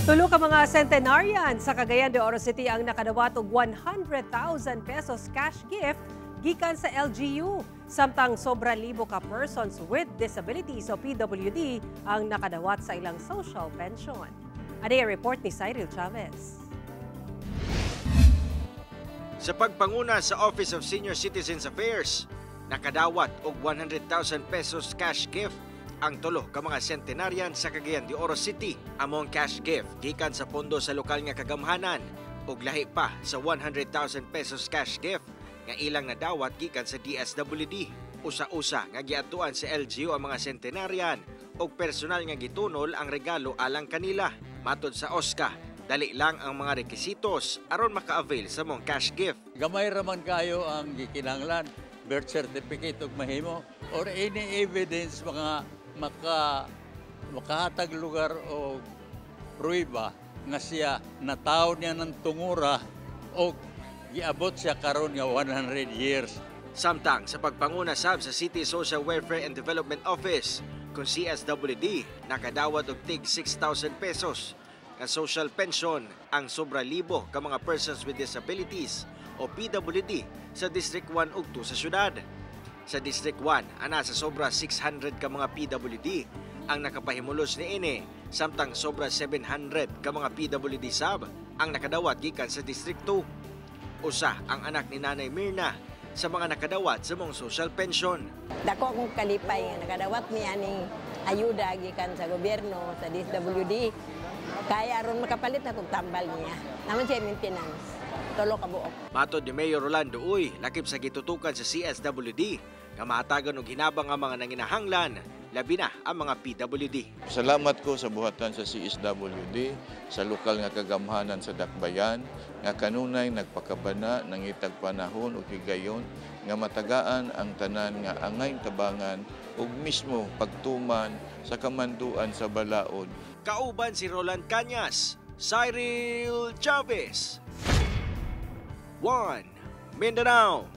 Tulo ka mga centenarian sa Cagayan de Oro City ang nakadawat og 100,000 pesos cash gift gikan sa LGU. Samtang sobra libo ka persons with disabilities o PWD ang nakadawat sa ilang social pension. Ani ang report ni Cyril Chavez. Sa pagpanguna sa Office of Senior Citizens Affairs, nakadawat og 100,000 pesos cash gift ang tulo ka mga centenarian sa Cagayan de Oro City. Among cash gift gikan sa pondo sa lokal nga kagamhanan ug lahi pa sa 100,000 pesos cash gift nga ilang nadawat gikan sa DSWD. Usa-usa nga giadtuan sa LGU ang mga centenarian ug personal nga gitunol ang regalo alang kanila. Matod sa OSCA, dali lang ang mga rekisitos aron maka-avail sa maong cash gift. Gamay raman kayo ang gikinahanglan, birth certificate ug mahimo or any evidence mga makahatag lugar o pruweba nga siya nataw niya ng tungura o giabot siya karon nga 100 years. Samtang sa pagpanguna sab sa City Social Welfare and Development Office, kung CSWD, nakadawat og tig 6,000 pesos nga social pension ang sobra libo ka mga persons with disabilities o PWD sa District 1 ug 2 sa syudad. Sa District 1, ana sa sobra 600 ka mga PWD ang nakapahimulos niini, samtang sobra 700 ka mga PWD sab ang nakadawat gikan sa District 2. Usa ang anak ni Nanay Mirna sa mga nakadawat sa maong social pension. Dako akong kalipay nga nakadawat mi aning ayuda gikan sa gobyerno, sa DSWD. Kaya aron makapalit akong tambal niya. Naman siya maintenance. Tulo ka buok. Matod ni Mayor Rolando Uy, lakip sa gitutukan sa CSWD nga mahatagan og hinabang ang mga nanginahanglan, labi na ang mga PWD. Salamat ko sa buhatan sa CSWD, sa lokal nga kagamhanan sa Dakbayan, nga kanunay nagpakabana nangitag panahon ug higayon nga matagaan ang tanan nga angay tabangan ug mismo pagtuman sa kamanduan sa balaod. Kauban si Roland Cañas, Cyril Chavez. 1 Mindanao.